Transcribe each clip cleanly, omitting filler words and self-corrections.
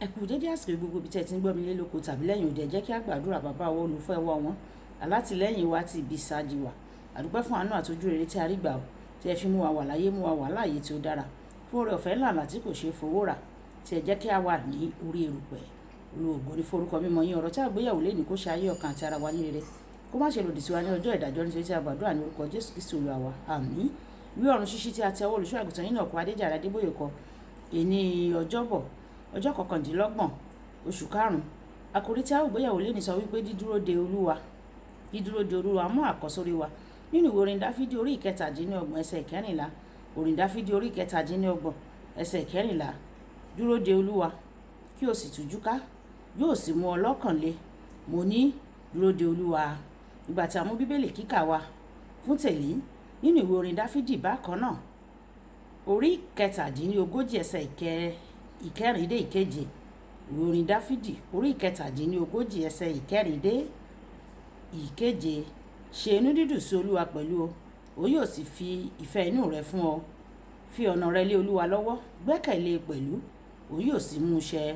Ẹ kú dédé àsìkò gbogbo ibi tí ẹ ti ń gbọ́ mi lé lóko tàbí lẹ́yìn òde. Ẹ jẹ́ kí a gbàdúrà. Bàbá wa, olùfẹ́ wa wọn, alátìlẹ́yìn wa ti ibi ìsádi wa. Àdúpẹ́ fún àánú àti ojú rere tí a rí gbà ó, tí ẹ fi mú wa wà láyé, mú wa wà láàyè tí ó dára. Fún oore ọ̀fẹ́ ńlá tí kò ṣe é fowó rà, tí ẹ jẹ́ kí a wà ní orí erùpẹ̀. Olúwa, ògo ni fún orúkọ mímọ́ yín. Ọ̀rọ̀ tí a gbéyẹ̀wò lónìí, kó ṣe ayé, ọkàn àti ara wa ní rere. Kó má ṣe lòdì sí wa ní ọjọ́ ìdájọ́, nítorí tí a gbàdúrà ní orúkọ Jésù Kristi Olúwa wa. Àmín. Ìwé Ọ̀run Ṣíṣí tí a ti ọwọ́ olùṣọ́ àgùntàn yín náà kọ, Adéjàre Adébóyè kọ. Èní ọjọ́bọ̀, ọjọ́ 29, oṣù karùn-ún. Àkòrí tí a ó gbéyẹ̀wò lónìí sọ wípé dídúró de Olúwa. Dídúró de Olúwa mú àkọ́sórí wa nínú ìwé orin Dáfídì orí 37, ẹsẹ̀ 14. Orin Dáfídì orí 37, ẹsẹ̀ 14. Dúró de Olúwa, kí o sì tújú ká, yóò sì mú ọ lọ́kàn le. Mo ní, dúró de Olúwa. Ìgbà tí a mú Bíbélì kíkà wa fún tèní nínú ìwé orin Dáfídì bákan náà, orí 37, ẹsẹ̀ 4 dé 7. Ìwé orin Dáfídì orí 37, ẹsẹ̀ 4 dé 7. Ṣe inú dídùn sí Olúwa pẹ̀lú o, òun yóò sì fi ìfẹ́ inú rẹ fún ọ. Fi ọ̀nà rẹ lé Olúwa lọ́wọ́, gbẹ́kẹ̀lé e pẹ̀lú, òun yóò sì mú ṣẹ.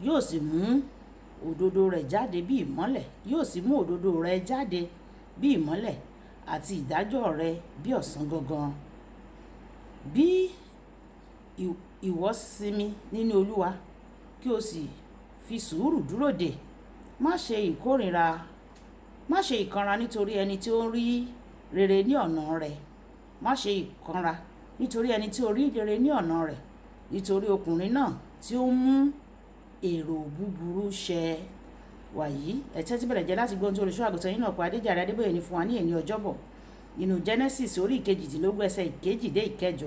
Yóò sì mú òdodo rẹ̀ jáde bí ìmọ́lẹ̀, yóò sì mú òdodo rẹ̀ jáde bí ìmọ́lẹ̀ àti ìdájọ́ rẹ̀ bí ọ̀sán gangan. Bí ìwọ sinmi nínú Olúwa, kí o sì fi sùúrù dúró dè. Má ṣe ìkórìíra, má ṣe ìkanra nítorí ẹni tí ó ń rí rere ní ọ̀nà rẹ̀. Má ṣe ìkanra nítorí ẹni tí ó rí rere ní ọ̀nà rẹ̀. Nítorí ọkùnrin náà tí ó ń mú èrò búburú ṣẹ. Wàyí, ẹ tẹ́tí bẹ̀rẹ̀ jẹ́ láti gbọ́ ohun tí olùṣọ́ àgùntàn yín náà kọ, Adéjàre Adébóyè, ní fún wa ní èní ọjọ́bọ̀ nínú Genesis orí 18, ẹsẹ̀ 2 dé 8.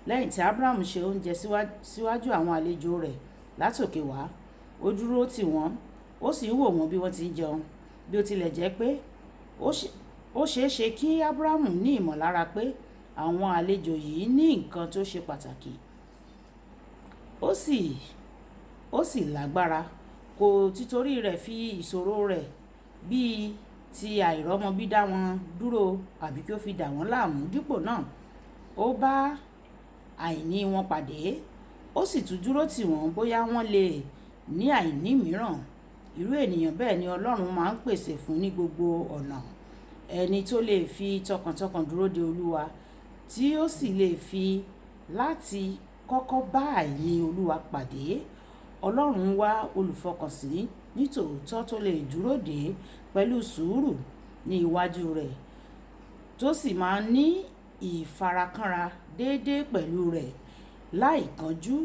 Lẹ́yìn tí Abraham ṣe oúnjẹ síwájú àwọn àlejò rẹ̀ látòkè wá, ó dúró tì wọ́n, ó sì ń wò wọ́n bí wọ́n ti ń jẹun. Bí ó tilẹ̀ jẹ́ pé ó ṣeé ṣe kí Abraham ní ìmọ̀lára pé àwọn àlejò yìí ní nǹkan tó ṣe pàtàkì, ó sì lágbára, kò títorí rẹ̀ fi ìṣòro rẹ̀ bíi ti àìrọ́mọbí dá wọn dúró àbí kí ó fi dà wọ́n láàmú. Dípò náà, ó bá àìní wọn pàdé, ó sì tún dúró tì wọ́n bóyá wọ́n lè ní àìní mìíràn. Irú ènìyàn bẹ́ẹ̀ ni Ọlọ́run máa ń pèsè fún ní gbogbo ọ̀nà. Ẹni tó lè fi tọkàntọkàn dúró de Olúwa, tí ó sì lè fi láti kọ́kọ́ bá àìní Olúwa pàdé. Ọlọ́run wá olùfọkànsìn nítòótọ́ tó lè dúró dè pẹ̀lú sùúrù ní iwájú rẹ̀, tó sì máa ní ìfarakínra déédéé pẹ̀lú rẹ̀ láì kánjú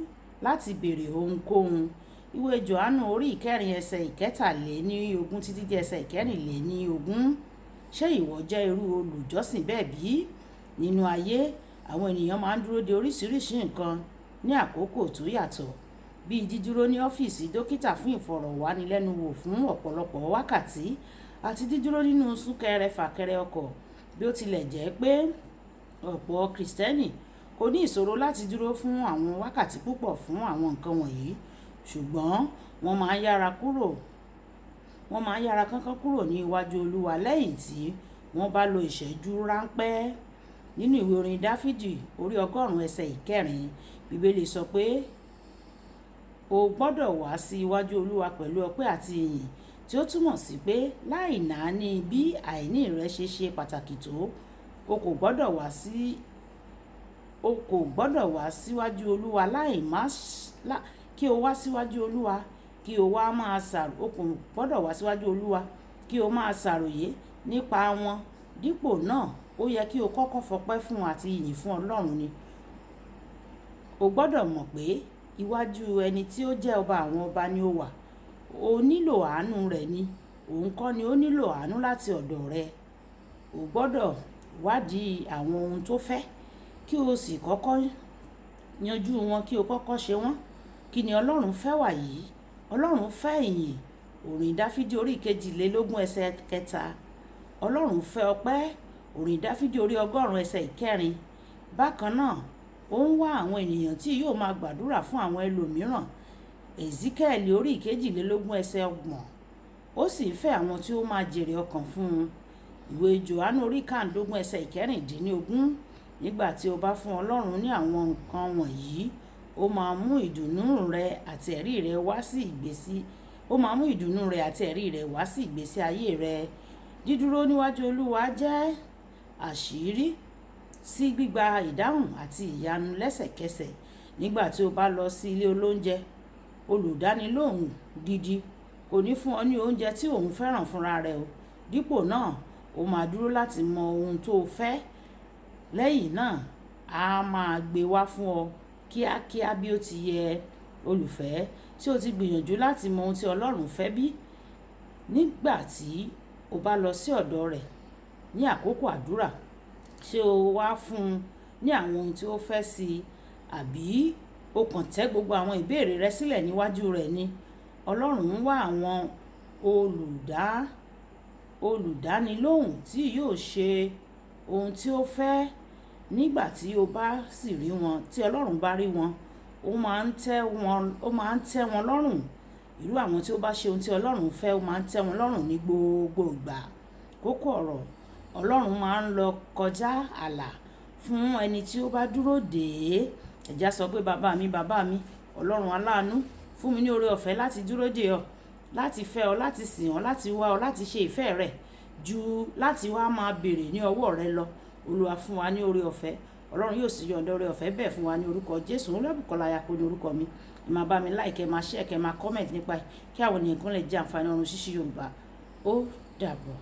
láti béèrè ohunkóhun. Ìwé Jòhánù orí 4, ẹsẹ̀ 23 títí dé ẹsẹ̀ 24. Ṣé ìwọ jẹ́ irú olùjọ́sìn bẹ́ẹ̀ bí? Nínú ayé, àwọn ènìyàn máa ń dúró de oríṣiríṣi nǹkan ní àkókò tó yàtọ̀, bíi dídúró ní ọ́fíìsì dókítà fún ìfọ̀rọ̀wánilẹ́nuwò fún ọ̀pọ̀lọpọ̀ wákàtí àti dídúró nínú súnkẹrẹ fàkẹrẹ ọkọ̀. Bí ó tilẹ̀ jẹ́ pé ọ̀pọ̀ Krìstẹ́nì kò ní ìṣòro láti dúró fún àwọn wákàtí púpọ̀ fún àwọn nǹkan wọ̀nyí, ṣùgbọ́n wọ́n máa ń yára kánkán kúrò ní iwájú Olúwa lẹ́yìn tí wọ́n bá lo ìṣẹ́jú ráńpẹ́. Nínú ìwé orin Dáfídì orí 100, ẹsẹ̀ 4, Bíbélì sọ pé o gbọ́dọ̀ wá sí iwájú Olúwa pẹ̀lú ọpẹ́ àti ìyìn, tí ó túmọ̀ sí pé láì náání bí àìní rẹ ṣe ṣe pàtàkì tó, o kò gbọ́dọ̀ wá síwájú Olúwa láì má kí o wá síwájú Olúwa kí o wá máa ṣàrò, o kò gbọ́dọ̀ wá síwájú Olúwa kí o máa ṣàròyé nípa wọn. Dípò náà, ó yẹ kí o kọ́kọ́ fọpẹ́ fún àti ìyìn fún Ọlọ́run ni. O gbọ́dọ̀ mọ̀ pé iwájú ẹni tí ó jẹ́ ọba àwọn ọba ni ó wà. O nílò àánú rẹ̀ ni, òun kọ́ ni ó nílò àánú láti ọ̀dọ̀ rẹ. O gbọ́dọ̀ wádìí àwọn ohun tó fẹ́ kí o sì kọ́kọ́ yanjú wọn, kí o kọ́kọ́ ṣe wọ́n. Kí ni Ọlọ́run fẹ́ wàyí? Ọlọ́run fẹ́ ìyìn. Orin Dáfídì orí 22, ẹsẹ̀ 3. Ọlọ́run fẹ́ ọpẹ́. Orin Dáfídì orí 100, ẹsẹ̀ 4. Bákan náà, ó ń wá àwọn ènìyàn tí yóò máa gbàdúrà fún àwọn ẹlòmíràn. Èsíkẹ́ẹ̀lì orí 22, ẹsẹ̀ 30. Ó sì ń fẹ́ àwọn tí ó máa jèrè ọkàn fún un. Ìwé Jòhánù orí 15, ẹsẹ̀ 16. Nígbà tí o bá fún Ọlọ́run ní àwọn nǹkan wọ̀nyí, Ó máa mú ìdùnnú rẹ àti ẹ̀rí rẹ wá sí ìgbésí, ó máa mú ìdùnnú rẹ àti ẹ̀rí rẹ wá sí ìgbésí ayé rẹ. Dídúró níwájú Olúwa jẹ́ àṣírí sí gbígba ìdáhùn àti ìyanu lẹ́sẹ̀kẹsẹ̀. Nígbà tí o bá lọ sí ilé olóúnjẹ, olùdánilóhùn gidi kò ní fún ọ ní oúnjẹ tí òun fẹ́ràn fúnra rẹ̀ o. Dípò náà, ó máa dúró láti mọ ohun tó fẹ́. Lẹ́yìn náà, a máa gbé wá fún ọ kíákíá bí ó ti yẹ. Olùfẹ́, ṣé o ti gbìyànjú láti mọ ohun tí Ọlọ́run fẹ́ bí? Nígbà tí o bá lọ sí ọ̀dọ̀ rẹ̀ ní àkókò àdúrà, ṣé o wá fún un ní àwọn ohun tí ó fẹ́ sí i, àbí o kàn tẹ́ gbogbo àwọn ìbéèrè rẹ sílẹ̀ níwájú rẹ̀ ni? Ọlọ́run ń wá àwọn olùdánilóhùn tí yóò ṣe ohun tí ó fẹ́. Nígbà tí o bá sì rí wọn, tí Ọlọ́run bá rí wọn, ó máa ń tẹ́ wọn, ó máa ń tẹ́ wọn lọ́rùn. Irú àwọn tí ó bá ṣe ohun tí Ọlọ́run fẹ́, ó máa ń tẹ́ wọn lọ́rùn ní gbogbo ìgbà. Kókó ọ̀rọ̀, Ọlọ́run máa ń lọ kọjá ààlà fún ẹni tí ó bá dúró dè é. Ẹ jẹ́ á sọ pé bàbá mi, bàbá mi, Ọlọ́run aláàánú, fún mi ní oore ọ̀fẹ́ láti dúró dè ọ, láti fẹ́ ọ, láti sìn ọ, láti wá ọ, láti ṣe ìfẹ́ rẹ ju láti wá máa béèrè ní ọwọ́ rẹ lọ. Olúwa fún wa ní oore ọ̀fẹ́. Ọlọ́run yóò sì yọ̀ǹda oore ọ̀fẹ́ bẹ́ẹ̀ fún wa ní orúkọ Jésù. Olúwabùkọ́lá Ayako ní orúkọ mi. Ẹ máa bá mi like, ẹ máa share, kẹ máa comment nípa ẹ̀ kí àwọn ènìyàn kan lè jẹ àǹfààní ọ̀run ṣíṣí Yorùbá. Ó dàbọ̀.